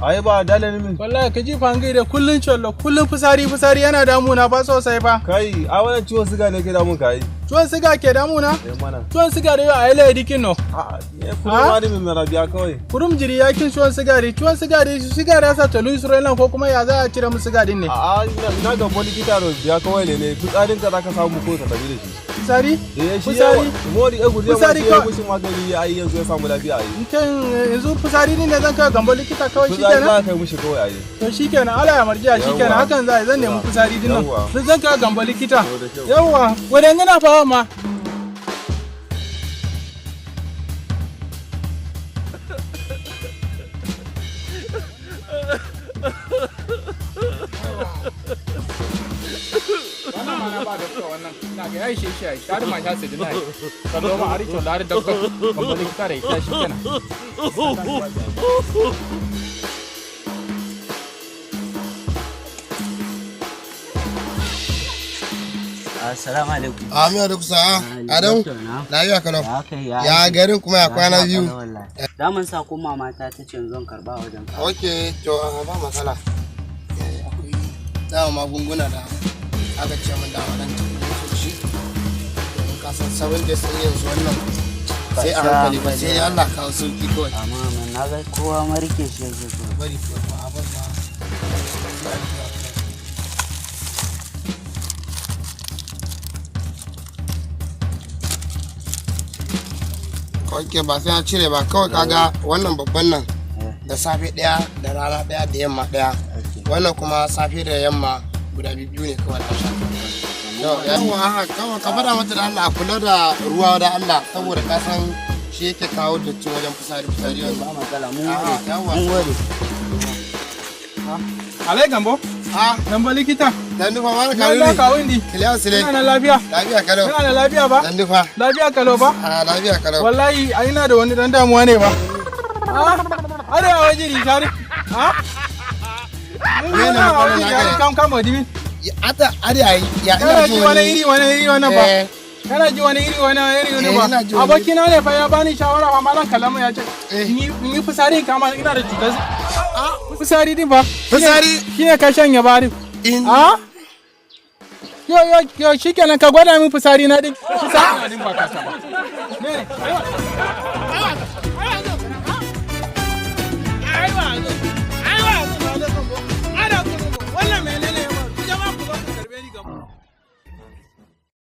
Ai ba dalilin min. Wallahi ka ji fangai da kullun chollo, kullun fusari fusari yana damuna ba sosai fa. Kai, a wannan ciwon siga ne ke damun ka ai. Ciwon siga ke damuna? Eh mana. Ciwon siga da yau a yi dikin no. A'a, ne kurum ma min mara biya kawai. Kurum jiri ya kin ciwon sigari, ciwon sigari sigari ya sa tolu Isra'ilan ko kuma ya za a cire mu sigari ne. A'a, ina ga likita ro biya kawai ne ne fitsarin ka zaka samu ko ka tafi da shi. Fitsari? Eh shi Fitsari? Mori e guje Fitsari ma shi ya kawai. gushin magani ya yi yanzu ya samu lafiya ai. Kan yanzu fitsari ne zan kai gambo likita kawai Fitsari shikenan? za ka kai mushi kawai ai. To shikenan Allah ya marjiya shikenan Yawwa. hakan za a yi zan nemi fitsari din nan. Yawwa. Zan kai gambo likita. To da kyau. Yawwa, wadan yana fawa ma. Wannan ma na ba dokta wannan na ga yayi shi shi ai shari ma sha sidina ai kallo ma ari cholari dokta gambo likita da ita shikenan. Assalamu alaikum. Amin alaikum sa'a. Adam, lafiya kalau. Ya kai ya. Ya garin kuma ya kwana biyu. Daman sa ko mama ta ta ce zan karba wajen ka. Ok, to a ba matsala. Eh, akwai dama magunguna da aka ce min dama dan tafi da shi. Domin ka san 7 days ɗin yanzu wannan sai a hankali ba sai dai Allah kawo sauki kawai. Amma man na ga kowa ma rike shi yake so. Bari ko ba a bar ma. Sai a biya kawai. Ok, ba sai na cire ba kawai kaga wannan babban nan da safe ɗaya da rana ɗaya da yamma ɗaya. Wannan kuma safe da yamma guda biyu ne kawai na sha. Yawwa haka kawai ka faɗa mata da Allah a kula da ruwa da Allah saboda ka san shi yake kawo datti wajen fitsari fitsari yanzu. Ba matsala mun A'a, gode. yawwa. Mun gode. Alai gambo, Ah, gambo likita. dan dufa ma Na ka da nuni. kawo indi. Kiliya sile. Ina na lafiya. Lafiya kalau. Ina da lafiya ba? Dan dufa. Lafiya kalau ba? Ah, lafiya kalau. Wallahi ai ina da wani dan damuwa ne ba. Ah, are a waje ni tare. Ah? Me ne Ina a matsalar waje naka tare ne? kam kam odimi. Ya, Ata ari ai ya Kana ina ji jin wani iri wani iri wannan ba. Eh, Kana ji wani iri wani iri wani Eh, ba. ina ji wani- Abokina ne fa ya bani shawara fa malam kalamu ya ce Eh. ni fitsari kama ina da cutar. Ah, fitsari din ba. Fitsari? Shine ka shanye bari. In Ah? Yo yo yo shikenan ka gwada min fitsari na din. Fitsari na din ba ka saba. Ne ne.